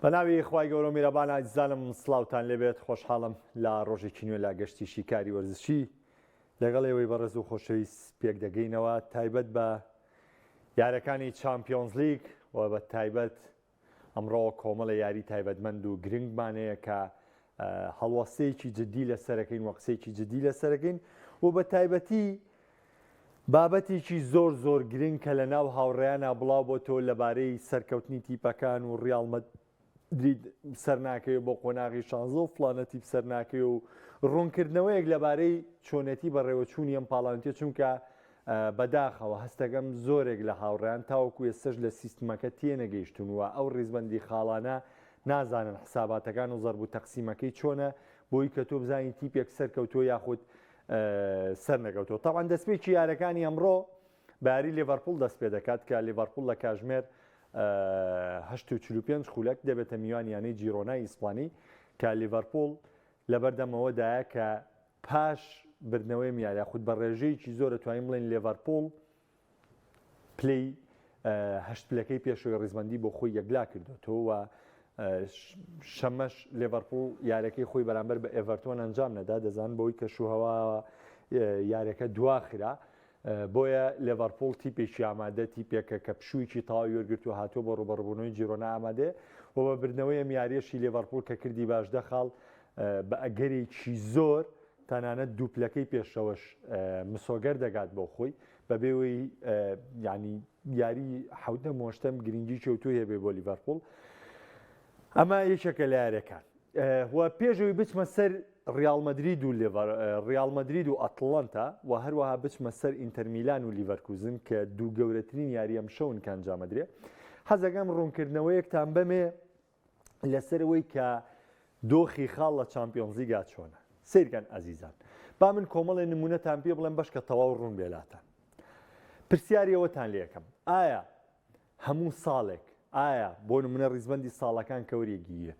بەناوی خوای گەورە و میرەبان ئازیزانم سڵاوتان لێبێت خۆشحاڵم لە ڕۆژێکی نوێ لە گەشتی شیکاری وەرزشی لەگەڵ ئێوەی بەڕێز و خۆشەویست پێک دەگەینەوە تایبەت بە یارەکانی چامپیۆنزلیگ و بە تایبەت ئەمڕۆ کۆمەڵە یاری تایبەتمەند و گرنگمان هەیە کە هەڵوەستەیەکی جددی لەسەرەکەین و قسەیەکی جددی لەسەرەکەین و بە تایبەتی بابەتێکی زۆر زۆر گرنگ کە لە ناو هاوڕێیانا بڵاو بۆتەوە لەبارەی سەرکەوتنی تیپەکان و ڕیاڵ مەدرید سەرناکەوێ بۆ قۆناغی شانزە و فڵانە تیپ سەرناکەوێ و ڕوونکردنەوەیەک لەبارەی چۆنێتی بەڕێوەچوونی ئەم پاڵاوتیە چونکە بەداخەوە هەستەکەم زۆرێک لە هاوڕێیان تاوەکو ئێستەش لە سیستمەکە تێنەگەیشتون و ئەو ڕیزبەندی خاڵانە نازانن حساباتەکان و زەرب و تەقسیمەکەی چۆنە بۆی کە تۆ بزانی تیپێک سەرکەوتووە یاخود سەرنەکەوتووە. تەبعەن دەستپێکی یارەکانی ئەمڕۆ بە یاری لیڤەرپوڵ دەست پێ دەکات کە لیڤەرپوڵ لە کاژمێر 8:45 خولەک دەبێتە میوان یانەی جیرۆنای ئیسپانی کە لیڤەرپوڵ لەبەردەم ئەوەدایە کە پاش بردنەوەی میار یاخود بە ڕێژەیەکی زۆر توانین بڵێن لیڤەرپوڵ پلەی هەشت پلەکەی پێشەوەی ڕیزبەندی بۆ خۆی یەکلا کردوێتەوە و شەمەش لێڤەرپوڵ یارەکەی خۆی بەرامبەر بە ئێڤەرتۆن ئەنجام نەدا دەزان بەوەی کەشوهەوا یارەکە دواخرا بۆیە لێڤەرپوڵ تیپێکی ئامادە تیپێکە کە پشوویەکی تەواوی وەرگرتووە هاتووە بۆ ڕوبەڕبوونەوەی جیرۆنا ئامادەیە و بە بردنەوەی ئەم یاریەشی لێڤەرپوڵ کە کردی باشدە خاڵ بە ئەگەرێکی زۆر تەنانەت دوو پلەکەی پێشەوەش مسۆگەر دەگات بۆ خۆی بەبێ وەی ینی یاری حوتە مۆشتەم گرنگی کەوتوی هەبێ بۆ لیڤەرپوڵ ئەمە یەکێکە لە یاریەکان و پێشەوەی بچمە سەر ریال مەدرید و ریال مەدرید و ئەتڵەنتا و هەروەها بچمە سەر ئینتەرمیلان و لیڤەرکوزن کە دوو گەورەترین یاری ئەم شەون کە ئەنجامەدرێ حەزەکەم ڕوونکردنەوەیەکتان بەمێ لەسەر ئەوەی کە دۆخی خاڵ لە چامپیۆنزلیگا چۆنە سیرکەن ئازیزان با من کۆمەڵێ نمونەتان پێ بڵێم بەشکە تەواو ڕوون بێلاتان پرسیاری ئەوەتان لەکەم ئایا هەموو ساڵێک ئایا بۆ نمونە ڕیزبندی ساڵەکان کەوریگیە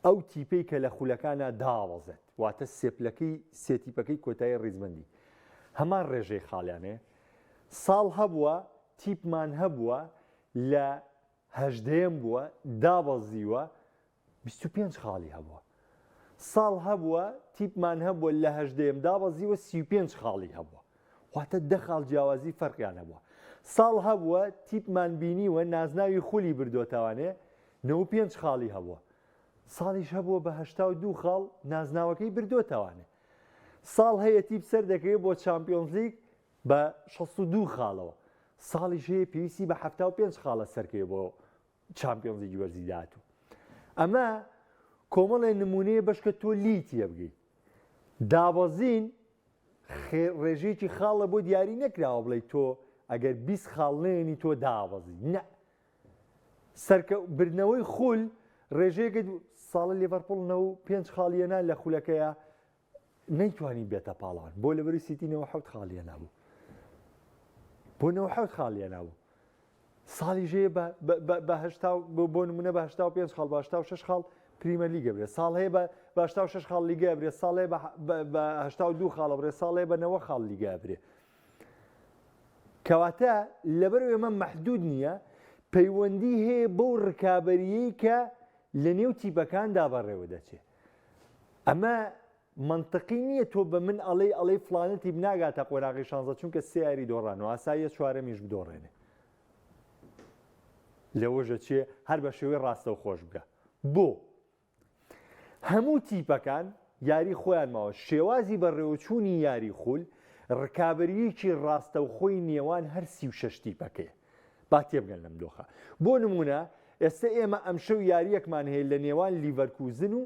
ئەو تیپەی کە لە خولەکانە داوەزێت واتە سێپلەکەی سێ تیپەکەی کۆتایی ڕیزبندی هەمان ڕێژەی خاڵیانێ ساڵ هەبووە تیپمان هەبووە لە هەژدەیەم بووە دابەزیوە 25 خاڵی هەبووە ساڵ هەبووە تیپمان هەبووە لە هەژدەیەم دابەزیوە 35 خاڵی هەبووە واتە دە خاڵ جیاوازی فەرقیان هەبووە ساڵ هەبووە تیپمان بینیوە نازناوی خولی بردۆتەوانێ 95 خاڵی هەبووە ساڵیش هەبووە بە 82 خاڵ نازناوەکەی بردۆتەوانێ ساڵ هەیە تیپ سەر دەکەوێت بۆ چامپیۆنزلیگ بە 62 خاڵەوە، ساڵیش هەیە پێویستی بە 75 خاڵە سەرکەوێ بۆ چامپیۆنزلیگی وەرزی داهاتوو. ئەمە کۆمەڵێ نمونەیە بەشکە تۆ لی تێبگەی. دابەزین ڕێژەیەکی خاڵە بۆ دیاری نەکراوە بڵێ تۆ ئەگەر 20 خاڵ نێنی تۆ دابەزی نە سەرکە بردنەوەی خول ڕێژەیەکە ساڵە لیڤەرپوڵ نە و پێنج خاڵیەنا لە خولەکەیە نەیتوانی بێتە پاڵەوان بۆ لەبەری سیتی 97 خاڵی هێنابوو بۆ 97 خاڵی هێنابوو ساڵی ژەیە بە هەشتا بۆ نمونە بە 85 خاڵ بە 86 خاڵ پریمەر لیگە برێ ساڵ هەیە بە 86 خاڵ لیگە برێ ساڵێ بە 82 خاڵە برێ ساڵێ بە 90 خاڵ لیگە برێ کەواتە لەبەر ئێمە محدود نییە پەیوەندی هەیە بەو ڕکابەریەی کە لە نێو تیپەکاندا بەڕێوە دەچێت ئەمە مەنتقی نییە تۆ بە من ئەڵێی ئەڵێی فڵانە تیپ ناگاتە قۆناغی شانزە چونکە سێ یاری دۆڕان و ئاساییە چوارەمیش بدۆڕێنێ لەوەش ئەچێ هەر بە شێوەی ڕاستەوخۆش بگە بۆ هەموو تیپەکان یاری خۆیان ماوە شێوازی بەڕێوەچوونی یاری خول ڕکابەریەکی ڕاستەوخۆی نێوان هەر 36 تیپەکەیە با تێبگەن لەم دۆخە. بۆ نموونە ئێستە ئێمە ئەمشەو یارییەکمان هەیە لە نێوان لیڤەرکوزن و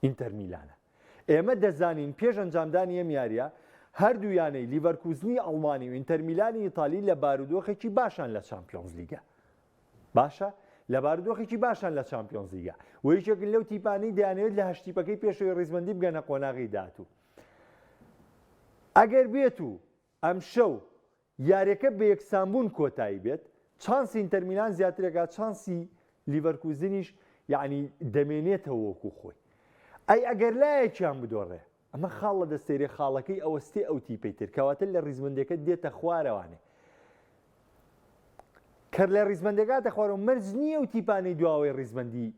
ئینتەر میلانە. ئێمە دەزانین پێش ئەنجامدانی ئەم یارییە هەردوو یانەی لیڤەرکوزنی ئەڵمانی و ئینتەر میلانی ئیتالی لە بارودۆخێکی باشان لە چامپیۆنزلیگە. باشە لە بارودۆخێکی باشان لە چامپیۆنزلیگە و یەکێکن لەو تیپانەی دەیانەوێت لە هەشت تیپەکەی پێشەوەی ڕیزبەندی بگەنە قۆناغی داهاتوو. ئەگەر بێت و ئەمشەو یاریەکە بە یەکسانبوون کۆتایی بێت، چانسی ئینتەرمیلان زیاترەکات، چانسی لیڤەرکوزنیش یەعنی دەمێنێتەوە وەکو خۆی. ئەی ئەگەر لایەکیان بدۆڕێ؟ ئەمە خاڵ لە دەستێرێ خاڵەکەی ئەوەستێ ئەو تیپەی تر، کەواتە لە ڕیزبەندیەکە دێتە خوارەوانێ. کە لە ڕیزبەندەکاتە خوارەوە مەرج نییە و تیپانەی دواوەی ڕیزبەندی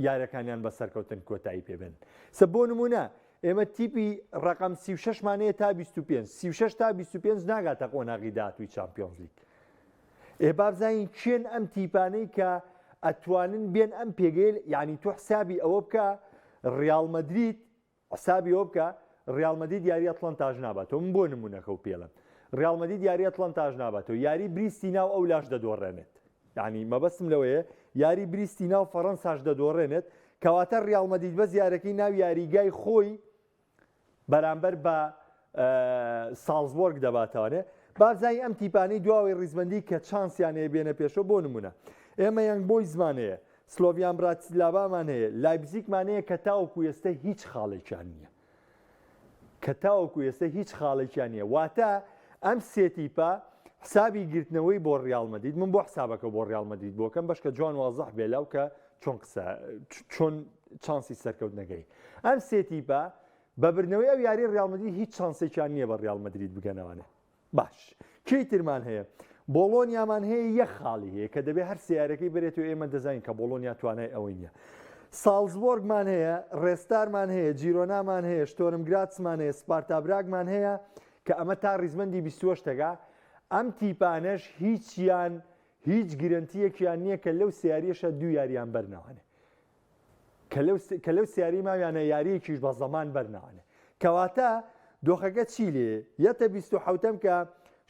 یارەکانیان بە سەرکەوتن کۆتایی پێبێن سە بۆ نمونە ئێمە تیپی ڕقم 36 مانەیە تا 25 36 تا 25 ناگاتە قۆناغی داهاتووی چمپیۆنزلیگ ئێ بابزانین کێن ئەم تیپانەی کە ئەتوانن بێن ئەم پێگەیل یعنی تۆ حسابی ئەوە بکە ڕیاڵ مەدرید حسابی ئەوە بکە ڕیاڵ مەدرید یاری ئەتڵەنتاش ناباتەوە من بۆ نمونەکە و پێڵم ڕیاڵ مەدرید یاری ئەتڵەنتاش ناباتەوە یاری بریستی ناو ئەو لاش دەدۆڕێنێت یعنی مەبەستم لەوەیە یاری بریستی ناو فەڕەنساش دەدۆڕێنێت کەواتە ڕیاڵ مەدرید بەس یارەکەی ناو یاریگای خۆی بەرامبەر بە ساڵزبۆرگ دەباتەوانێ بارزای ئەم تیپانەی دواوەی ڕیزبندی کە چانسیان هەیە بێنە پێشەوە بۆ نمونە ئێمە یەنگ بۆیزمان هەیە سلۆڤیان براتیسلاڤامان هەیە، لایپزیگمان هەیە کە تاوەکو ئێستە هیچ خاڵێکیان نییە. کە تاوەکو ئێستە هیچ خاڵێکیان نییە. واتە ئەم سێ تیپە حسابی گرتنەوەی بۆ ڕیاڵ مەدرید من بۆ حسابەکە بۆ ڕیاڵ مەدرید بۆکەم بەشکە جوان وازح بێ لاو کە چۆن قسە چۆن چانسی سەرکەوتنەکەی ئەم سێ تیپە بە بردنەوەی ئەو یاری ڕیاڵ مەدرید هیچ چانسێکیان نییە بە ڕیاڵ مەدرید بگەنەوانێ. باش کێی ترمان هەیە؟ بۆڵۆنیامان هەیە یەک خاڵی هەیە کە دەبێت هەر سیارەکەی برێت و ئێمە دەزانین کە بۆڵۆنیا توانای ئەوەی نییە. سالزبۆرگمان هەیە، ڕێستارمان هەیە، جیرۆنامان هەیە، شتۆرمگراتسمان هەیە، سپارتابراگمان هەیە کە ئەمە تا ڕیزبەندی 28 دەگا. ئەم تیپانەش هیچیان هیچ گرەنتیەکیان نییە کە لەو سیاریەشە دوو یاریان بەرنەوانێ. کە لەو سیاری ماویانە یاریەکیش بە زەمان بەرناوانێ کەواتە دۆخەکە چی لێ یەتە 27ەم کە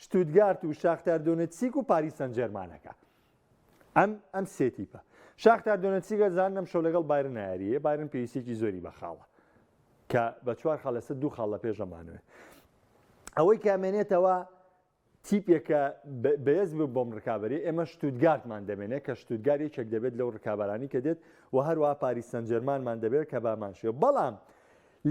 شتوتگارت و شاختار دۆنێتسیک و پاریس سەنجێرمانەکە ئەم ئەم سێ تیپە شاختار دۆنێتسیکە زانم شەو لەگەڵ بایرن یاریە بایرن پێویستێکی زۆری بە خاڵە کە بە چوار خاڵ لەسەر دوو خاڵ لە پێشەمانوێ ئەوەی کە ئەمێنێتەوە تیپێکە بەێز بوو بۆم ڕکابەری ئێمە شتوتگارتمان دەمێنێت کە شتوتگار یەکێک دەبێت لەو ڕکابەرانی کە دێت و هەروە پاریس سەنجێرمانمان دەبێت کە بامان شێ بەڵام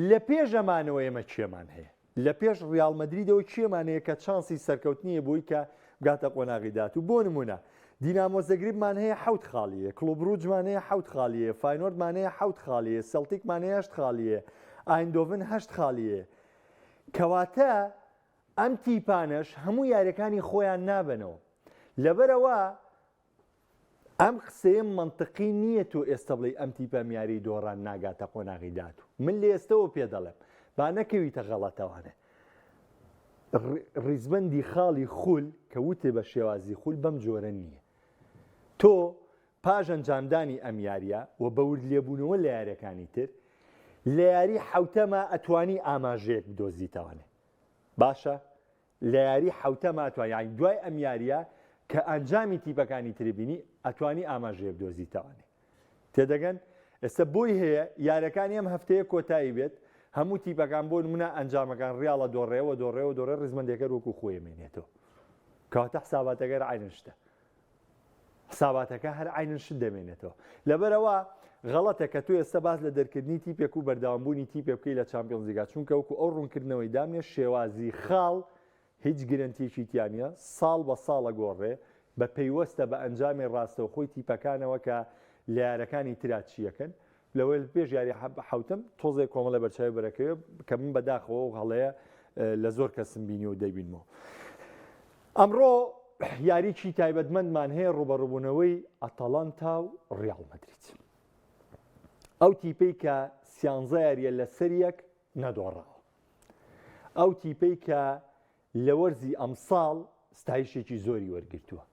لە پێش ئەمانەوە ئێمە کێمان هەیە لە پێش ڕیاڵ مەدریدەوە کێمان هەیە کە چانسی سەرکەوتنیە بۆی کە بگاتە قۆناغی داهاتوو بۆ نمونە دینامۆ زەگریبمان هەیە حەوت خاڵیە کڵوب بروجمان هەیە حەوت خاڵیە فاینۆردمان هەیە حەوت خاڵیە سێڵتیکمان هەیە هەشت خاڵیە ئایندۆڤن هەشت خاڵیە کەواتە ئەم تیپانەش هەموو یاریەکانی خۆیان نابەنەوە لەبەرئەوە ئەم قسەیە مەنتقی نییە تۆ ئێستا بڵێی ئەم تیپە ئەم یاری دۆڕان ناگاتە قۆناغی داهاتوو من لە ئێستەوە پێ دەڵێم با نەکەویتە غەڵەتەوانێ ڕیزبەندی خاڵی خول کە وتێ بە شێوازی خول بەم جۆرە نییە تۆ پاش ئەنجامدانی ئەم یاریە و بە ورد لێبوونەوە لە یاریەکانی تر لە یاری حوتەمە ئەتوانی ئاماژەیەک بدۆزیتەوانێ باشە لە یاری حەوتەم ئەتوانی یانی دوای ئەم یاریە کە ئەنجامی تیپەکانی تری بینی ئەتوانی ئاماژەیە بدۆزیتەوانێ تێدەگەن ئێستا بۆی هەیە یارەکانی ئەم هەفتەیە کۆتایی بێت هەموو تیپەکان بۆ نمونە ئەنجامەکان ڕیاڵە دۆڕێوە دۆڕێوە دۆڕێ ڕیزمەندێکەر وەکو خۆی مێنێتەوە کەواتە حساباتەکەر عینن شتە حساباتەکە هەر عەینەن شت دەمێنێتەوە. لەبەرئەوە غەڵەتە کە تۆ ئێستا باس لە دەرکردنی تیپێک و بەردەوامبوونی تیپێک بکەی لە چامپیۆنزلیگا، چونکە وەکو ئەو ڕوونکردنەوەی دامنێ شێوازی خاڵ هیچ گرەنتیەکی تیا نییە، ساڵ بە ساڵ ئەگۆڕێ، بە پەیوەستە بە ئەنجامی ڕاستەوخۆی تیپەکانەوە کە لە یارەکانی ترا چییەکەن. لەوەی پێش یاری حەوتەم تۆزێک کۆمەڵە بەرچاوی بەرەکەوێ کە من بەداخەوە و هەڵەیە لە زۆر کەسم بینی و دەیبینمەوە. ئەمڕۆ یاریی تایبەتمەندمان هەیە ڕوبەڕوبوونەوەی ئەتەڵانتا و ڕیاڵ مەدرید. ئەو تیپەی کە سیانزە یاریە لەسەر یەک نەدۆڕاوە. ئەو تیپەی کە لە وەرزی ئەمساڵ ستایشێکی زۆری وەرگرتووە.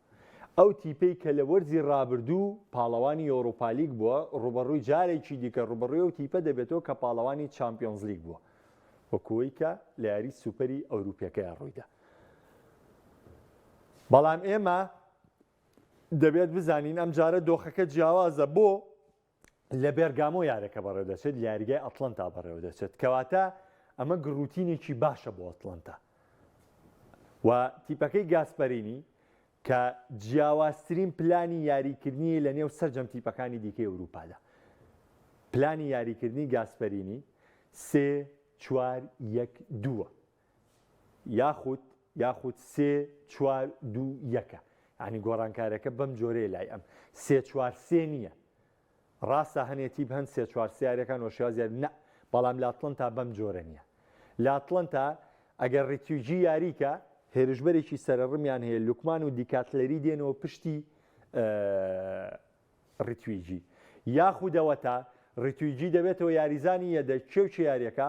ئەو تیپەی کە لە وەرزی رابردوو پاڵەوانی یۆرۆپالیگ بووە، رووبەڕووی جارێکی دیکە رووبەڕووی ئەو تیپە دەبێتەوە کە پاڵەوانی چامپیۆنزلیگ بووە، وەکو ئەوەی کە لە یاری سوپەری ئەوروپیەکەیا روویدا. بەڵام ئێمە دەبێت بزانین ئەمجارە دۆخەکە جیاوازە، بۆ؟ لە بێرگامۆ یارەکە بەڕێوەدەچێت، لە یاریگای ئەتڵەنتا بەڕێوەدەچێت، کەواتە ئەمە گڕوتینێکی باشە بۆ ئەتڵەنتا و تیپەکەی گاسپەرینی کە جیاوازترین پلانی یاریکردنی لە نێو سەرجەم تیپەکانی دیکەی ئەوروپادا. پلانی یاریکردنی گاسپەرینی سێ چوار یەک دووە یاخود یاخود سێ چوار دوو یەکە یانی گۆڕانکارەکە بەم جۆرەیە لای ئەم سێ چوار سێ نییە ڕاستە هەنێ تیپ هەن سێ چوار سێ یاریەکان وە شێواز یاری نە بەڵام لە ئەتڵەنتا بەم جۆرە نییە لە ئەتڵەنتا ئەگەر ڕیتیوجی یاریکە هێرشبەرێکی سەرەڕمیان هەیە لوکمان و دیکاتلەری دێنەوە پشتی. ڕیتویجی یاخود ئەوەتا ڕیتویجی دەبێتەوە یاریزانی یەدەگ کێ و کێ یاریەکە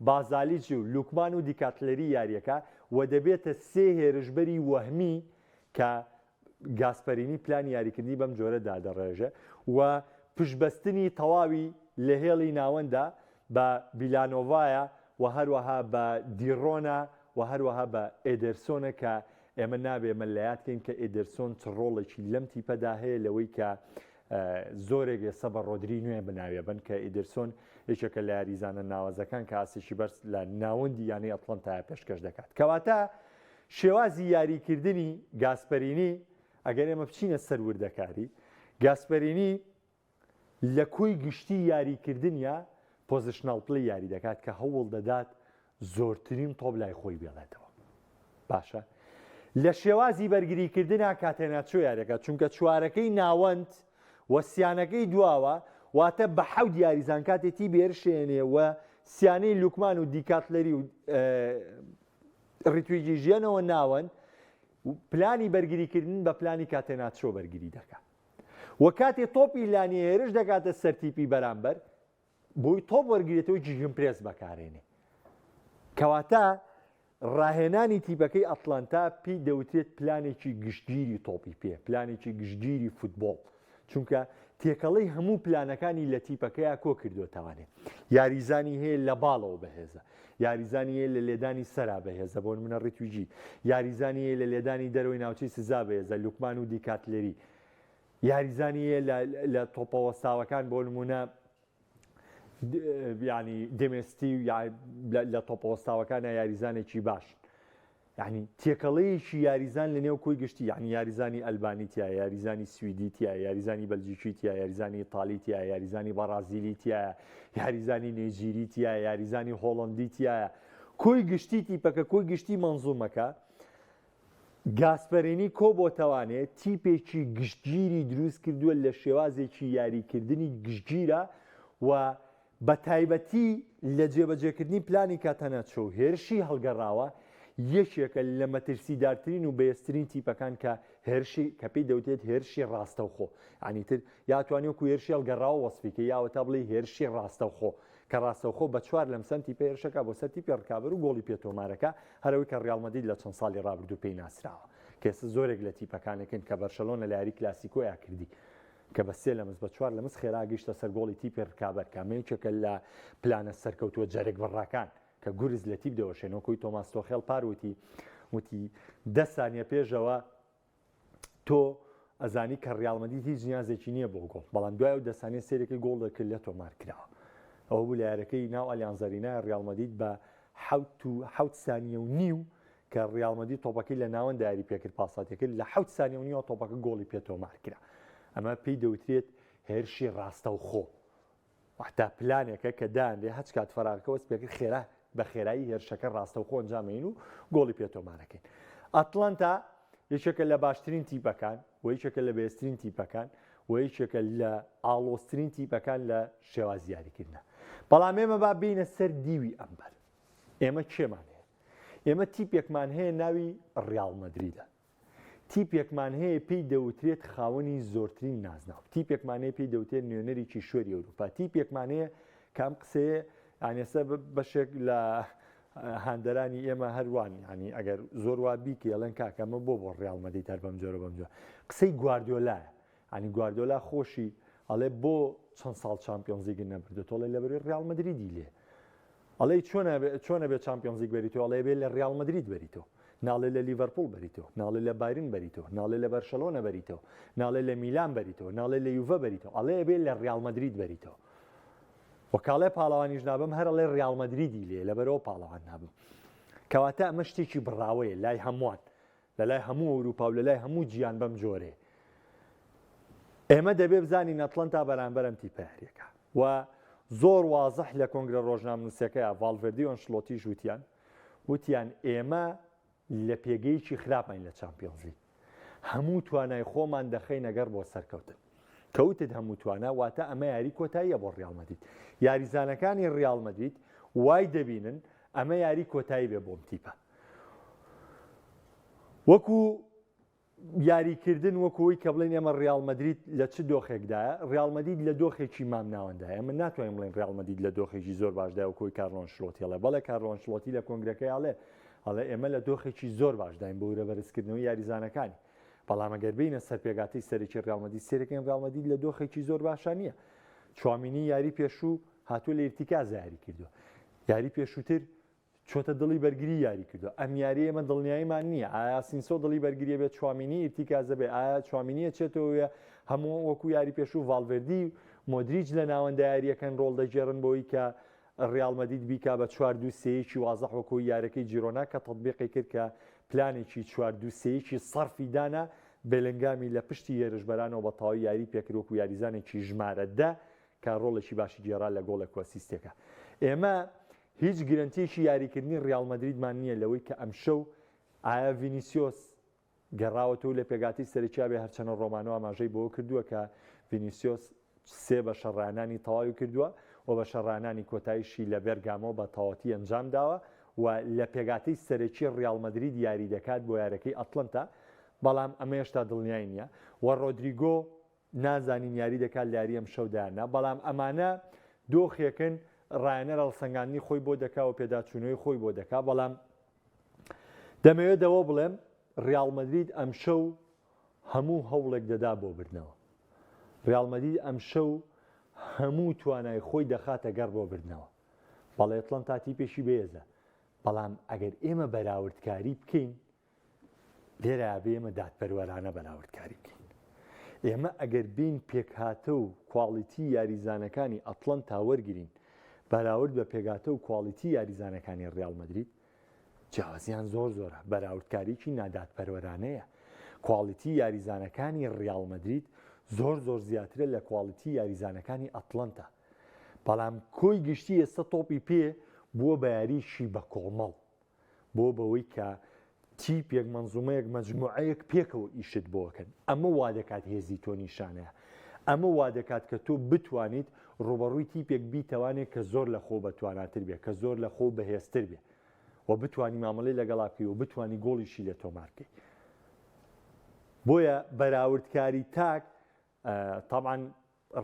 بازالیچ و لوکمان و دیکاتلەری یاریەکە و دەبێتە سێ هێرشبەری وەهمی کە گاسپەرینی پلانی یاریکردنی بەم جۆرە دادەڕێژێ و پشتبەستنی تەواوی لە هێڵی ناوەندە بە بیلانۆڤایە و هەروەها بە دیڕۆنا و هەروەها بە ئێدێرسۆنە کە ئێمە نابێ ئەمە لەیاد کەین کە ئێدێرسۆن چ ڕۆڵێکی لەم تیپەدا هەیە لەوەی کە زۆرێک ئێستا بە ڕۆدری نوێ بناوێ بن کە ئیدرسۆن یەکێکە لە یاریزانە ناوازەکان کە ئاستێکی بەرز لە ناوەندی یانەی ئەتڵەنتایە پێشکەش دەکات کەواتە شێوازی یاریکردنی گاسپەرینی ئەگەر ئێمە بچینە سەر وردەکاری گاسپەرینی لە کۆی گشتی یاریکردنیا positional play یاری دەکات کە هەوڵ دەدات زۆرترین تۆپ لای خۆی بێڵێتەوە باشە لە شێوازی بەرگریکردنا کاتێناچۆ یاریەکە چونکە چوارەکەی ناوەند و سیانەکەی دواوە واتە بە حەوت یاریزان کاتێ تی بێرشێنێ و سیانەی لوکمان و دیکاتلەری و ڕیتویجی ژیانەوە ناوەند پلانی بەرگریکردن بە پلانی کاتێناچۆ بەرگری دەکات و کاتێ تۆپی لانی هێرش دەکاتە سەر تیپی بەرامبەر بۆی تۆپ وەرگێتەوە gegenpress بەکارێنێ کەواتە ڕاهێنانی تیپەکەی ئەتلانتا پێی دەوترێت پلانێکی گشتگیری تۆپی پێ پلانێکی گشتگیری فوتبۆڵ چونکە تێکەڵەی هەموو پلانەکانی لە تیپەکەیا کۆ کردوێتوانێ یاریزانی هەیە لە باڵەوە بەهێزە یاریزانی هەیە لە لێدانی سەرا بەهێزە بۆ نمونە ڕیتویجی یاریزانی هەیە لە لێدانی دەرەوەی ناوچەی سزا بەهێزە لوکمان و دیکاتلێری یاریزانی هەیە لە تۆپە وەستاوەکان بۆ نمونە ینی دێمێستی و لە تۆپە وەستاوەکانە یاریزانێکی باش یعنی تێکەڵەیەکی یاریزان لە نێو کۆی گشتی یعنی یاریزانی ئەلبانی تیا یاریزانی سویدی تیا یاریزانی بەلجیکی تیا یاریزانی ئیتالی تیا یاریزانی بەڕازیلی تیا یاریزانی نێجیری تیا یاریزانی هۆڵندی تیا کۆی گشتی تیپەکە کۆی گشتی مەنزومەکە گاسپەرینی کۆبۆتەوانێ تیپێکی گشتگیری دروست کردووە لە شێوازێکی یاریکردنی گشتگیرە و بە تایبەتی لە جێبەجێکردنی پلانی کاتەناچۆ و هێرشی هەڵگەڕاوە، یەکێکە لە مەترسیدارترین و بەهێزترین تیپەکان کە هێرشی کە پێی دەوترێت هێرشی ڕاستەوخۆ یانی تر یا توانی وەکو هێرشی هەڵگەڕاوە وەسفی کەی یا وەتا بڵێی هێرشی ڕاستەوخۆ کە ڕاستەوخۆ بە چوار لەمسەن تیپە هێرشەکە بۆ سەر تیپی ڕکابەر و گۆڵی پێ تۆمارەکە هەرەوەی کە ڕیاڵ مەدرید لە چەند ساڵی ڕابردوو پێی ناسراوە کە ئێستا زۆرێک لە تیپەکانێکن کە بەرشەلۆنە لە یاری کلاسیکۆیا کردی کە بە سێ لەمس بە چوار لەمس خێرا گەیشتە سەر گۆڵی تیپی رکابەر کە ئەمە یەکێکە لە پلانە سەرکەوتووە جەرگبڕەکان کە گورز لە تیپ دەوەشێن وەکوی تۆماس تۆخێڵ پار وتی وتی دە سانیە پێشەوە تۆ ئەزانی کە ڕیاڵ مەدرید هیچ نیازێکی نییە بۆ گۆڵ بەڵام دوای ئەو دە سانیە سێرەکەی گۆڵ دەکرد لە تۆمار کراوە ئەوە بوو لە یارەکەی ناو ئەلیانز ئەرینا ڕیاڵ مەدرید بە حەوت و حەوت سانیە و نیو کە ڕیاڵ مەدرید تۆپەکەی لە ناوەند یاری پێکرد پاساتیەکرد لە حەوت سانیە و نیوە تۆپەکە گۆڵی پێ تۆمار کرا ئەمە پێی دەوترێت هێرشی ڕاستەوخۆ واتە پلانێکە کە دانرێ هەچ کات فەراغەکە وەست پێکرد خێرا بە خێرایی هێرشەکە ڕاستەوخۆ ئەنجامەین و گۆڵی پێ تۆمارەکەین ئەتلەنتا یەکێکە لە باشترین تیپەکان و یەکێکە لە بەهێزترین تیپەکان و یەکێکە لە ئاڵۆزترین تیپەکان لە شێوازی یاریکردنە بەڵام ئێمە با بینە سەر دیوی ئەمبەر ئێمە کێمان هەیە ئێمە تیپێکمان هەیە ناوی ڕیاڵ مەدریدە تیپێکمان هەیە پێی دەوترێت خاوەنی زۆرترین نازناو تیپێکمان هەیە پێی دەوترێت نوێنەری کیشوەری ئەوروپا تیپێکمان هەیە کە ئەم قسەیە یانی ئێستا بەشێک لە هاندەرانی ئێمە هەروان ینی ئەگەر زۆر وا بیکەی ئەڵێن کاکە ئەمە بۆ بۆ ڕیاڵ مەدرید هەر بەم جۆرە بەم جۆرە قسەی گواردیۆلایە ینی گواردیۆلا خۆشی ئەڵێ بۆ چەند ساڵ چامپیۆنزلیگ نەبردو ئەڵێ لەبەری ڕیاڵ مەدریدی لێ ئەڵێی چۆنە چۆنە بێ چامپیۆنزلیگ بەریتەوە ئەڵێ بێ لە ڕیاڵ مەدرید بەریتەوە ناڵێ لە لیڤەرپوڵ بەریتەوە ناڵێ لە بایرن بەریتەوە ناڵێ لە بەرشەلۆنە بەریتەوە ناڵێ لە میلان بەریتەوە ناڵێ لە یوڤە بەریتەوە ئەڵێ ئەبێ لە ڕیاڵ مەدرید بەریتەوە وەکاڵێ پاڵەوانیش نابم هەر ئەڵێ ڕیاڵ مەدریدی لێ لەبەرەوە پاڵەوان نابم کەواتە ئەمە شتێکی بڕاوەیە لای هەمووان لە لای هەموو ئەوروپا و لە لای هەموو جیان بەم جۆرەیە. ئێمە دەبێ بزانین ئەتڵەنتا بەرامبەر ئەم تیپە یاریەکە و زۆر وازح لە کۆنگرە ڕۆژنامەنووسەکەیا ڤالڤێردی و ئەنشلۆتیش وتیان وتیان ئێمە لە پێگەیەکی خراپین لە چامپیۆنزلیگ هەموو توانای خۆمان دەخەینە گەڕ بۆ سەرکەوتن کەوتت هەموو توانا واتە ئەمە یاری کۆتاییە بۆ ڕیاڵ مەدرید یاریزانەکانی ڕیاڵ مەدرید وای دەبینن ئەمە یاری کۆتایی بێ بۆم تیپە وەکو یاریکردن وەکو ئەوەی کە بڵێین ئێمە ڕیاڵ مەدرید لە چ دۆخێکدایە، ڕیاڵ مەدید لە دۆخێکی مامناوەندایە، ئێمە ناتوانین بڵێین ڕیاڵ مەدید لە دۆخێکی زۆر باشدایە وەکو ئەوەی کارلۆ ئەنشلۆتی ئەڵێ، بەڵێ کارلۆ ئەنشلۆتی لە کۆنگرەکەی ئەڵێ، ئەڵێ ئێمە لە دۆخێکی زۆر باشداین بۆ ورە بەرزکردنەوەی یاریزانەکانی، بەڵام ئەگەر بێینە سەر پێکهاتەی سەرەکی ڕیاڵ مەدید سەیرەکەین ڕیاڵ مەدید لە دۆخێکی زۆر باشا نییە، چوامینی یاری پێشوو هاتووە لە ئیرتیکازا یاری کردووە، یاری پێشووتر چۆتە دڵی بەرگری یاری کردوە ئەم یاریە ئێمە دڵنیاییمان نییە ئایا ئاسینسۆ دڵی بەرگریە بێت چوامینی ئیرتیکازە بێ ئایا چوامینی ئەچێتەوە هەموو وەکو یاری پێشوو ڤاڵڤێردی و مۆدریچ لە ناوەندە یاریەکەن ڕۆڵ دەگێڕن بۆی کە ڕیاڵ مەدید بیکا بە چوار دوو سێیەکی وازح وەکو یارەکەی جیرۆنا کە تەتبیقی کرد کە پلانێکی چوار دوو سێیەکی سەرفی دانا بێلنگامی لە پشتی هێرشبەرانەوە بە تەواوی یاری پێکرد وەکو یاریزانێکی ژمارە دە کە ڕۆڵێکی باشی گێڕا لە گۆڵێک و ئەسیستێکا. ئێمە هیچ گرەنتیەکی یاریکردنی ڕیاڵ مەدریدمان نییە لەوەی کە ئەمشەو ئایا ڤینیسیۆس گەڕاوەتەوە لە پێکهاتەی سەرەکیا بێ هەرچەنە ڕۆمانۆ ئاماژەی بەوە کردووە کە ڤینیسیۆس سێ بەشە ڕانانی تەواوی کردووە و بەشە ڕانانی کۆتاییشی لە بێرگامۆ بە تەواوەتی ئەنجام داوە و لە پێکهاتەی سەرەکی ڕیاڵ مەدرید یاری دەکات بۆ یارەکەی ئەتلەنتا بەڵام ئەمە هێشتا دڵنیای نییە و ڕۆدریگۆ نازانین یاری دەکات لە یاری ئەمشەودا یان نا، بەڵام ئەمانە دۆخێکن ڕایەنەر هەڵسەنگاندنی خۆی بۆ دەکا و پێداچوونەوەی خۆی بۆ دەکا، بەڵام دەمەوێت ئەوە بڵێم ڕیاڵ مەدرید ئەمشەو هەموو هەوڵێک دەدا بۆ بردنەوە. ڕیاڵ مەدرید ئەمشەو هەموو توانای خۆی دەخاتە گەڕ بۆ بردنەوە. بەڵێ ئەتڵەنتا تیپێکی بەهێزە، بەڵام ئەگەر ئێمە بەراوردکاری بکەین لێرە ئەبێ ئێمە دادپەروەرانە بەراوردکاری بکەین. ئێمە ئەگەر بین پێکهاتە و کواڵیتی یاریزانەکانی ئەتڵەنتا وەرگین بەراورد بە پێکهاتە و کواڵیتی یاریزانەکانی ڕیاڵ مەدرید جیاوازیان زۆر زۆرە بەراوردکاریی نادادپەروەرانەیە کواڵیتی یاریزانەکانی ڕیاڵ مەدرید زۆر زۆر زیاترە لە کواڵیتی یاریزانەکانی ئەتڵەنتا بەڵام کۆی گشتی ئێستا تۆپی پێ بووە بە یاریی بە کۆمەڵ بۆ بەوەی کە تیپێک مەنزومەیەک مەجموعەیەک پێکەوە ئیشت بۆ کەن ئەمە وا دەکات هێزی تۆ نیشانەیە ئەمە وا دەکات کە تۆ بتوانیت ڕوبەڕووی تیپێک بیتەوانێت کە زۆر لە خۆ بەتواناتر بێ کە زۆر لە خۆ بەهێزتر بێ و بتانی مامەڵەی لەگەڵا بکەی و بتانی گۆڵیشی لە تۆمار بکەی بۆیە بەراوردکاری تاک تەبعەن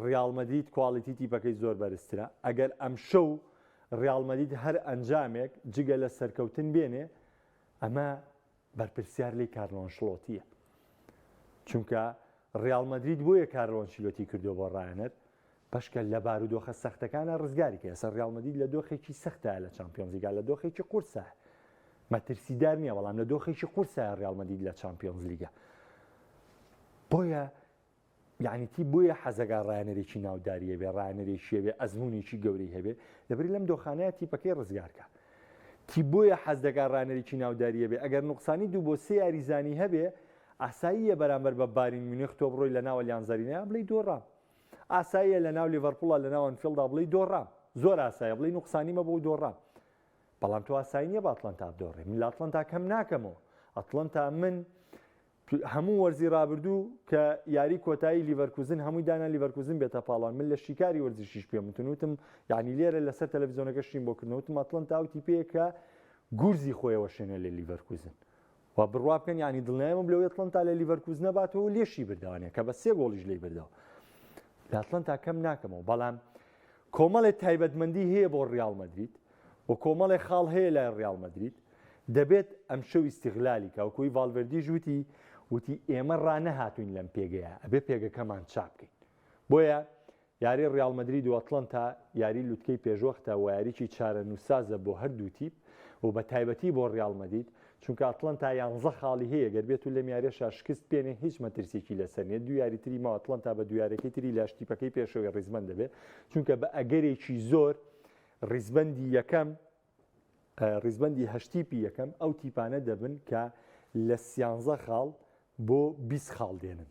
ڕیاڵ مەدرید کواڵیتی تیپەکەی زۆر بەرزترە، ئەگەر ئەمشەو ڕیاڵ مەدرید هەر ئەنجامێک جگە لە سەرکەوتن بێنێ ئەمە بەرپرسیار لێی کارلۆ ئەنشلۆتییە، چونکە ڕیاڵ مەدرید بۆیە کارلۆ ئەنچیلۆتی کردووە بۆ ڕایەنەر بەشکە لە بارودۆخە سەختەکانە ڕزگاری کە ئێستا ڕیاڵ مەدرید لە دۆخێکی سەختە لە چامپیۆنزلیگا لە دۆخێکی قورسە مەترسیدار نییە بەڵام لە دۆخێکی قورسە ڕیاڵ مەدرید لە چامپیۆنزلیگا بۆیە یعنی تی بۆیە حەزەکا ڕایەنەرێکی ناوداری هەبێ ڕایەنەرێکی هەبێ ئەزمونێکی گەورەی هەبێ لەبری لەم دۆخانەیە تیپەکەی ڕزگارکە تی بۆیە حەز دەکا ڕانەرێکی ناوداری هەبێ ئەگەر نوقسانی دوو بۆ سێ یاریزانی هەبێ ئاساییە بەرامبەر بە بارین میونخ تۆ بڕۆی لە ناو ئەلیانز ئەرینایا بڵێی دۆڕام ئاساییە لە ناو لیڤەرپوڵا لە ناو ئەنفیڵدا بڵێی دۆڕام زۆر ئاسایە بڵێی نوقسانی مەبوو و دۆڕام بەڵام تۆ ئاسایی نییە بە ئەتڵەنتا بدۆڕێ من لە ئەتڵەنتا کەم ناکەمەوە ئەتڵەنتا من هەموو وەرزی رابردوو کە یاری کۆتایی لیڤەرکوزن هەمووی دانا لیڤەرکوزن بێتە پاڵان من لە شیکاری وەرزشیش پێم وتن وتم یعنی لێرە لەسەر تەلەڤیزیۆنەکە شیم بۆ کردن وتم ئەتڵەنتا ئەو تیپەیە کە گورزی خۆیەوە شێنە لە لیڤەرکوزن و بڕوا بکەن یعنی دڵنیایمم لەوەی ئەتڵەنتا لە لیڤەرکوزنە باتەوە لێشی بردەوانێ کە بە سێ گۆڵیش لێی بردەوە لە ئەتڵەنتا کەم ناکەمەوە بەڵام کۆمەڵێ تایبەتمەندی هەیە بۆ ڕیاڵ مەدرید و کۆمەڵێ خاڵ هەیە لای ڕیاڵ مەدرید دەبێت ئەمشەو ئیستیغلالی کا وەکوی ڤالڤێردیش وتی وتی ئێمە ڕانەهاتوین لەم پێگەیە ئەبێ پێگەکەمان چاک بکەین بۆیە یاری ڕیاڵ مەدرید و ئەتڵەنتا یاری لوتکەی پێشوەختە و یاریی چارەنووسسازە بۆ هەردوو تیپ و بە تایبەتی بۆ ڕیاڵ مەدرید چونکە ئەتڵەنتا یانزە خاڵی هەیە گەر بێت و لەم یاریەشا شکست بێنێ هیچ مەترسیەکی لەسەر نیە دوو یاری تری ماوە ئەتڵەنتا بە دوو یاریەکەی تری لاش تیپەکەی پێشەوەی ڕیزبەند دەبێت چونکە بە ئەگەرێکی زۆر ڕیزبەندی یەکەم ڕیزبەندی هەشت تیپی یەکەم ئەو تیپانە دەبن کە لە سیانزە خاڵ بۆ 20 خاڵ دێنن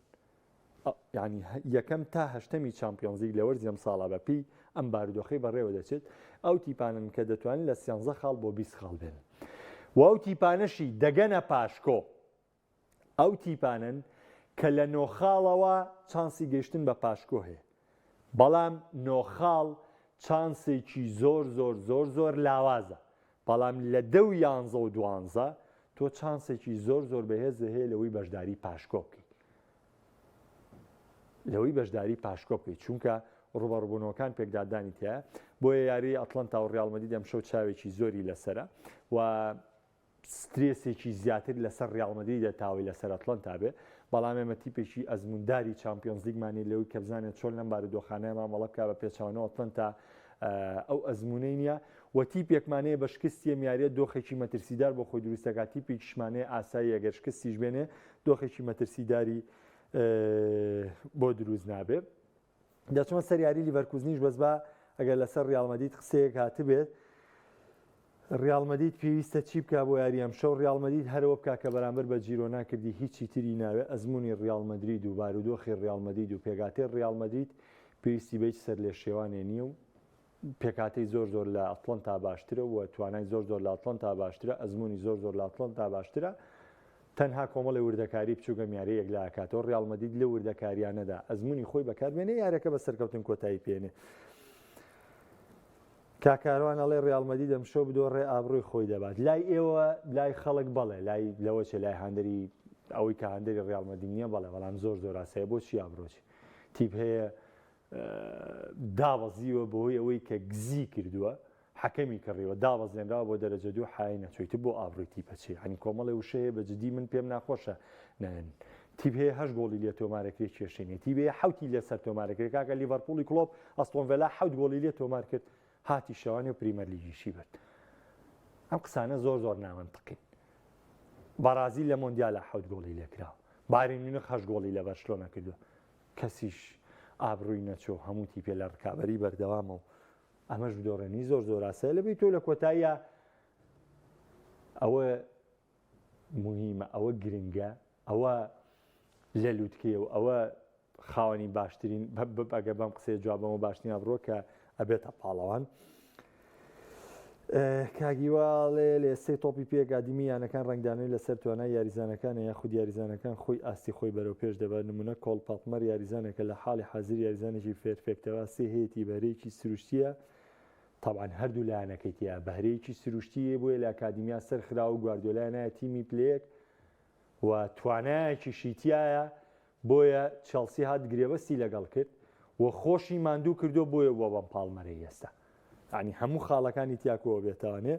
یعنی یەکەم تا هەشتەمی چامپیۆنزلیگ لە وەرزی ئەمساڵا بە پێی ئەم بارودۆخەی بەڕێوە دەچێت ئەو تیپانن کە دەتوانن لە سیانزە خاڵ بۆ 20 خاڵ بێنن و ئەو تیپانەشی دەگەنە پاشکۆ ئەو تیپانەن کە لە نۆ خاڵەوە چانسی گەیشتن بە پاشکۆ هەیە، بەڵام نۆ خاڵ چانسێکی زۆر زۆر زۆر زۆر لاوازە، بەڵام لە دە و یانزە و دوانزە تۆ چانسێکی زۆر زۆر بەهێز هەیە لەوەی بەشداری پاشکۆ بکەیت لەوەی بەشداری پاشکۆ بکەیت چونکە ڕوبەڕبوونەوەکان پێکدادانی تایە بۆیە یاری ئەتلەنتا و ڕیاڵ مەدرید ئەمشەو چاوێکی زۆری لەسرە و سترێسێکی زیاتر لەسەر ڕیاڵ مەدریدە تاوەی لەسەر ئەتلەنتا بێ، بەڵام ئێمە تیپێکی ئەزموونداری چامپیۆنزلیگمان نیە لەوەی کە بزانێت چۆن لەم بارودۆخانەیە مامەڵە بکا، بە پێچەوانەوە ئەتلەنتا ئەو ئەزموونەی نیە و تیپێکمان هەیە بە شکستی ئەم یاریە دۆخێکی مەترسیدار بۆ خۆی دروست دەکات، تیپێکیشمان هەیە ئاساییە گەر شکستیش بێنێ دۆخێکی مەترسیداری بۆ دروست نابێ. دەچمە سەر یاری لیڤەرکوزنیش بەس با ئەگەر لەسەر ریال مەدید قسەیەک هاتبێت ریال مەدید پێویستە چی بک بۆ یاری ئەمشەو ریال مەدید هەرەوە بک کە بەرامبەر بە جیرۆنا کردی هیچی تری ناوێ ئەزمموی ریال مەدرید و بارودۆخی ریال مەدید و پێگاتێ ریال مەدید پێویستی بە هیچ سەر لێ شێوانێ نییە و پێکهاتەی زۆر زۆر لە ئەتڵەنتا باشترە و توانای زۆر زۆر لە ئەتڵەنتا باشترە، ئەزموونی زۆر زۆر لە ئەتڵەنتا باشترە، تەنها کۆمەڵی وردەکاری بچووک ئەم یارییە یەکلا ئەکاتەوە، ڕیاڵ مەدرید لەو وردەکارییانەدا ئەزموونی خۆی بەکاربێنێ یاریەکە بە سەرکەوتن کۆتایی پێنێ. کاک کاروان ئەڵێ ڕیاڵ مەدرید ئەمشەو بدۆڕێ ئابڕووی خۆی دەبات. لای ئێوە لای خەڵک بەڵێ، لای لەوە چێ لای هاندەری ئەوەی کە هاندەری ڕیاڵ مەدرید نییە بەڵێ، بەڵام زۆر زۆر ئاسایە بۆچی ئابڕۆچی تیپ هەیە دابەزیوە بەهۆی ئەوەی کە گزی کردووە حەکەمی کڕیوە دابەزێنراوە بۆ دەرەجە دوو حای نەچۆیتە بۆ ئابڕووی تیپە چی یعنی کۆمەڵێ وشە هەیە بە جدی من پێم ناخۆشە نان تیپ هەیە هەشت گۆڵی لێ تۆمارەکرێ کێشەی نیە تیپ هەیە حەوتی لەسەر تۆمارەکرێ کاکە لیڤەرپوڵی کڵۆپ ئەستۆن ڤێلا حەوت گۆڵی لێ تۆمار کرد هاتی شەوانی و پریمەر لیگیشی برد ئەم قسانە زۆر زۆر نامەنتقین بەڕازیل لە مۆندیالا حەوت گۆڵی لێکراوە بایرن میونخ هەشت گۆڵی لە بەرشلۆنە کردووە کەسیش ئابڕووی نەچۆ هەموو تیپێ لە ڕکابەری بەردەوامە و ئەمەش بدۆڕێنی زۆر زۆر ئاسایە لەبەی تۆ لە کۆتاییە ئەوە مهمە ئەوە گرنگە ئەوە لە لوتکەیە و ئەوە خاوەنی باشترین ئەگە بەم قسەیە جوابەوە باشترین ئابڕووە کە ئەبێتە پاڵەوان. کاک هیوا ئەڵێ لە ئێستەی تۆپی پێ ئەکادیمی یانەکان ڕەنگدانەوەی لەسەر توانای یاریزانەکانە یاخود یاریزانەکان خۆی ئاستی خۆی بەرەو پێش دەبات نمونە کۆڵ پاڵمەر یاریزانێکە لە حاڵی حازر یاریزانێکی perfect ە ئاستی هەیەتی بەهرەیەکی سروشتیە تەبعەن هەردوو لایەنەکەی تیا بەهرەیەکی سروشتی هەیە بۆیە لە ئەکادیمیا سەرخراوە و گواردیۆلای نایە تیمی پلەیەک و توانایەکیشی تیایە بۆیە چێڵسی هات گرێبەستی لەگەڵ کرد و خۆشی ماندوو کردووە بۆیە بووە بەم پاڵمەرەی ئێستا یعنی هەموو خاڵەکانی تیاکۆوە بێتوانێ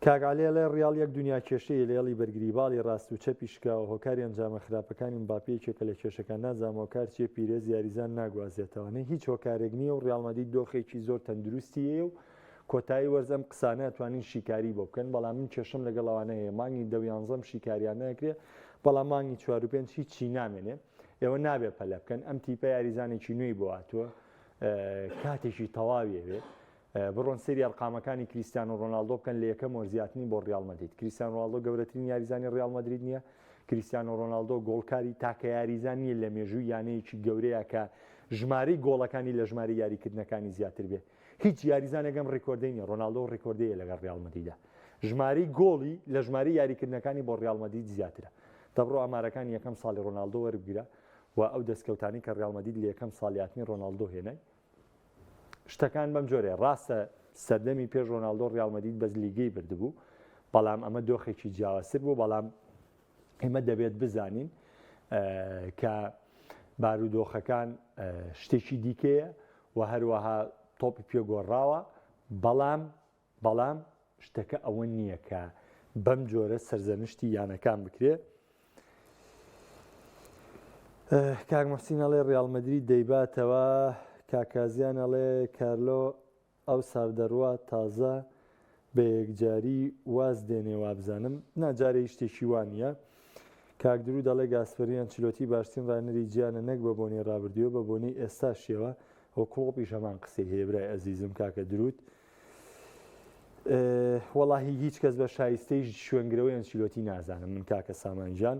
کاک عەلی ئەڵێ ڕیاڵ یەک دنیا کێشەیە لە هێڵی بەرگری باڵی ڕاست و چەپی شکاوە هۆکاری ئەنجامە خراپەکانی مباپێ یەکێکە لە کێشەکان نازانم هۆکار چیە پیرێز یاریزان ناگوازێتەوە نە هیچ هۆکارێک نییە و ڕیاڵ مەدرید دۆخێکی زۆر تەندروستی هەیە و کۆتایی وەرز ئەم قسانە ئەتوانین شیکاری بۆ بکەن بەڵام من کێشەم لەگەڵ ئەوانە هەیە مانگی دە و یانزەم شیکاریان ناکرێ بەڵام مانگی چوار و پێنج هیچی نامێنێ ئێوە نابێ پەلە بکەن ئەم تیپە یاریزانێکی نوێی بۆ هاتووە کاتێکی تەواوی ئەوێ بڕۆن سەیری ئەرقامەکانی کریستیانۆ ڕۆناڵدۆ بکەن لە یەکەم وەرزیاتنی بۆ ڕیاڵ مەدرید کریستیان ڕۆناڵدۆ گەورەترین یاریزانی ڕیاڵ مەدرید نییە کریستیانۆ ڕۆناڵدۆ گۆڵکاری تاکە یاریزان نییە لە مێژووی یانەیەکی گەورەیە کە ژمارەی گۆڵەکانی لە ژمارەی یاریکردنەکانی زیاتر بێ هیچ یاریزانێک ئەم ڕیکۆردەی نیە، ڕۆناڵدۆ ڕیکۆردەیە لەگەڵ ڕیاڵ مەدریدا. ژمارەی گۆڵی لە ژمارەی یاریکردنەکانی بۆ ڕیاڵ مەدرید زیاترە. دەبڕۆ ئامارەکانی یەکەم ساڵی ڕۆناڵدۆ وەربگرە و ئەو دەستکەوتانەی کە ڕیاڵ مەدرید لە یەکەم ساڵی هاتنی ڕۆناڵدۆ هێنای. شتەکان بەم جۆرەیە. ڕاستە سەردەمی پێش ڕۆناڵدۆ ڕیاڵ مەدرید بەس لیگەی بردبوو، بەڵام ئەمە دۆخێکی جیاوازتر بوو، بەڵام ئێمە دەبێت بزانین کە بارودۆخەکان شتێکی دیکەیە و هەروەها تۆپی پێ گۆڕاوە بەڵام بەڵام شتەکە ئەوە نییە کە بەم جۆرە سەرزەنشتی یانەکان بکرێ کاک محسین ئەڵێ ڕیاڵ مەدرید دەیباتەوە کاکازیان ئەڵێ کارلۆ ئەوسا دەڕوا تازە بە یەکجاری واز دێنێ وابزانم نا جارێ هیچ شتێکی وا نییە. کاک درو دەڵێ گاسپەری ئەنچلۆتی باشترین ڕاهێنەری جیهانە نەک بە بۆنەی ڕابردوویەوە بە بۆنەی ئێستاشیەوە و کڵۆپیش هەمان قسەی هەیە برای ئەزیزم کاکە درود وەڵاهی هیچ کەس بە شایستەی شوێنگرەوەی ئەنچیلۆتی نازانم من کاکە سامان گیان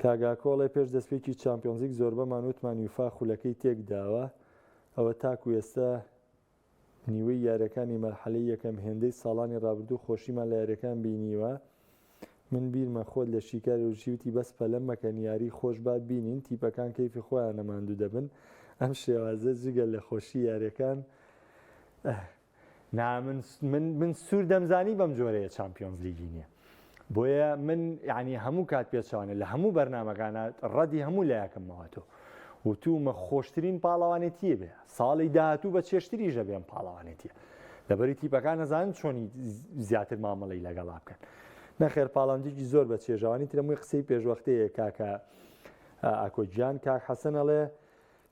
کاگاکۆڵێ پێش دەستپێکی چامپیۆنزیک زۆربەمان وتمان یوفا خولەکەی تێکداوە ئەوە تاکو ئێستا نیوەی یاریەکانی مەرحەلەی یەکەم هێندەی ساڵانی ڕابردوو خۆشیمان لە یاریەکان بینیوە من بیرمە خۆت لە شیکاری وەرزشی وتی بەس پەلە مەکەن یاری خۆش با بینین تیپەکان کەیفی خۆیانە ماندوو دەبن ئەم شێوازە جگە لە خۆشی یاریەکان. نا من من من سوور دەمزانی بەم جۆرەیە چامپیۆنز لیگی نییە بۆیە من یعنی هەموو کات پێچوانە لە هەموو بەرنمەکانە ڕەدی هەموو لایەکم ماوەتەوە وتومە خۆشترین پاڵەوانێتیە بێ ساڵی داهاتوو بە چێشتری ژە بێم پاڵەوانێتیە لەبەری تیپەکان نەزانن چۆنی زیاتر مامەڵی لەگەڵا بکەن نەخێر پاڵاندێکی زۆر بە چێژەوانی ترەمووی قسەی پێشوەختەیە کاکە ئاکۆگیان کاک حەسەن ئەڵێ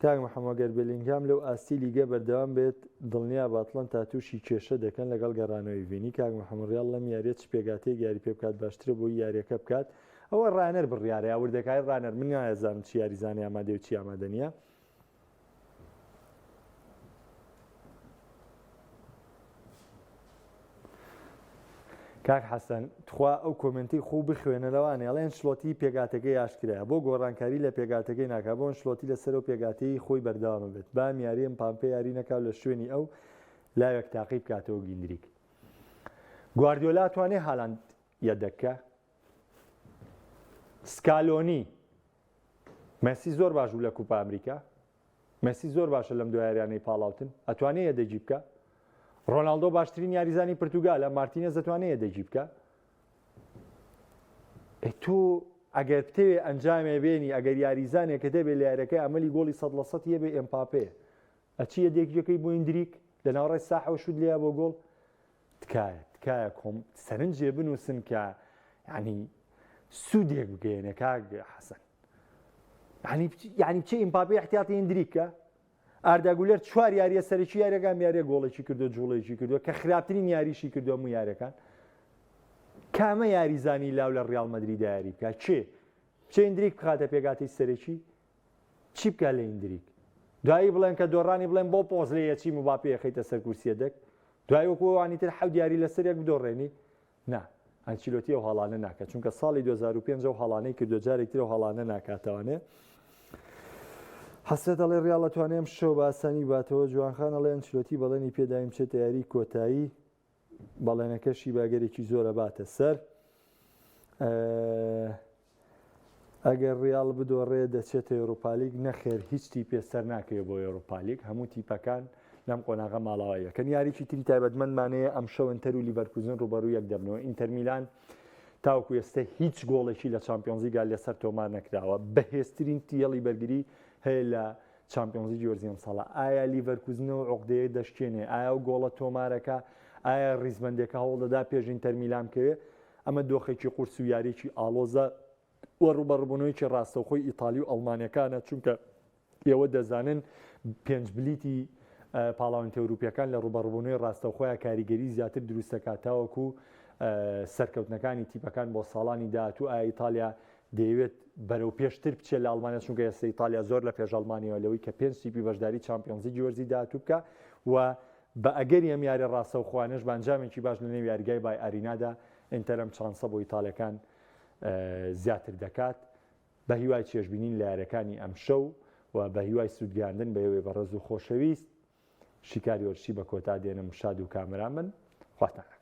کاک محەممەد گەر بێلینگهام لەو ئاستی لیگە بەردەوام بێت دڵنیابە ئەتڵەنتا تووشی کێشە دەکەن لەگەڵ گەڕانەوەی ڤینی کاک محەممەد ڕیاڵ لەم یاریە چ پێکهاتەیەک یاری پێ بکات باشترە بۆی یاریەکە بکات ئەوە ڕانەر بڕیارە یا وردەکاری ڕانەر من نایەزانم چ یاریزانانی ئامادەی و چی ئامادە نییە کاک حەسەن تخوا ئەو کۆمێنتەی خۆو بخوێنە لەوانەیە ئەڵێ ئەنشلۆتی پێکهاتەکەی ئاشکرایە بۆ گۆڕانکاری لە پێکهاتەکەی ناکا بۆ ئەنشلۆتی لەسەر ئەو پێکهاتەیەی خۆی بەردەوامە بێت با ئەم یاریە مپامپێ یاری نەکا و لە شوێنی ئەو لاوێک تاقی بکاتەوە گیندریک گواردیۆلا توانێ هالاند یەدەکە سکالۆنی مەسی زۆر باش بوو لە کوپا ئەمریکا مێسی زۆر باشە لەم دو یاریانەی پاڵاوتن ئەتوانێ یەدەگی بکا ڕۆناڵدۆ باشترین یاریزانی پرتوگالە مارتینێز ئەتوانێ یەدەگی بکا ئێ تۆ ئەگەر بتەوێ ئەنجامێ بێنی ئەگەر یاریزانێکە دەبێ لە یاریەکەی ئەمەلی گۆڵی سەد لە سەد یەبێ ئێمپاپێ ئەچی یەدێکیەکەی بۆ ئیندریک لە ناوەڕای ساحەوە شوت لێیا بۆ گۆڵ تکایە تکایە کۆم سەرنجێ بنووسن کە یعنی سوودێک بگەیەنێ کاک حەسەن یعنی یعنی چه ئیمپاپێ احتیاطی ئیندریکە ئاردا گولەر چوار یاریە سەرەکی یاریەکان یاریە گۆڵێکی کردو جوڵێکی کردو کە خراپترین یاریشی کردو هەموو یاریەکان کامە یاریزانی لاو لە ڕیاڵ مەدریدا یاری بکە چێ چێ ئیندریک بخاتە پێگاتی سەرەکی چی بکە لە ئیندریک دوایی بڵێن کە دۆڕانی بڵێن بۆ پۆز لێ یەچی مباپێ خەیتە سەر کورسیە دەک دوای وەکو ئەوانی تر حەوت یاری لەسەر یەک بدۆڕێنی نا ئەنچیلۆتی ئەو هەڵانە ناکات چونکە ساڵی 2005 ئەو هەڵانەی کردووە جارێک تر ئەو هەڵانە ناکاتەوانێ حەسرەت ئەڵێ ڕیاڵ ئەتوانێ ئەم شەو بە ئاسانی باتەوە جوانخان ئەڵێ ئەنچلۆتی بەڵێنی پێدایم بچێتە یاری کۆتایی بەڵێنەکەشی باگەرێکی زۆرە باتە سەر ئەگەر ڕیاڵ بدۆڕێ دەچێتە یۆرۆپالیگ؟ نەخێر هیچ تیپێ سەرناکەوێ بۆ یۆرۆپالیگ هەموو تیپەکان لەم قۆناغە ماڵاوای دەکەن یاریی تری تایبەتمەندمان هەیە ئەمشەو ئینتەر و لیڤەرکوزن ڕووبەڕوو یەک دەبنەوە ئینتەر میلان تاوەکو ئێستا هیچ گۆڵێکی لە چامپیۆنزلیگا لەسەر تۆمار نەکراوە بەهێزترین تیەڵی بەرگری هەیە لە چامپیۆنزلیگی وەرزی ئەمساڵە ئایا لیڤەرکوزن ئەو عوقدەیە دەشکێنێ ئایا ئەو گۆڵە تۆمارەکە ئایا ڕیزبەندێکە هەوڵدەدا پێش ئینتەر میلان بکەوێ ئەمە دۆخێکی قورس و یارییەکی ئاڵۆزە و ڕووبەڕووبوونەوەیەکی ڕاستەوخۆی ئیتالی و ئەڵمانیەکانە، چونکە ئێوە دەزانن پێنج بلیتی پاڵاوێنتە ئەوروپیەکان لە ڕووبەڕووبوونەوەی ڕاستەوخۆیان کاریگەری زیاتر دروست دەکات تاوەکو سەرکەوتنەکانی تیپەکان بۆ ساڵانی داهاتوو ئایا ئیتالیا دەیەوێت بەرەو پێشتر بچێت لە ئەڵمانیا چونکە ئێستا ئیتالیا زۆر لە پێش ئەڵمانیەوە لەوەی کە پێنج تیپی بەشداری چامپیۆنزلیگی وەرزی داهاتوو بکە و بە ئەگەری ئەم یاریە ڕاستەوخۆانەش بە ئەنجامێکی باش لە نێو یاریگای بای ئارینادا ئینتەر ئەم چانسە بۆ ئیتاڵیەکان زیاتر دەکات. بە هیوای چێژبینین لە یاریەکانی ئەمشەو و بە هیوای سوودگەیاندن بە ئێوەی بەڕێز و خۆشەویست شیکاری وەرزشی بە کۆتا دێنم شاد و کامەران بن خواتان لەگەڵ.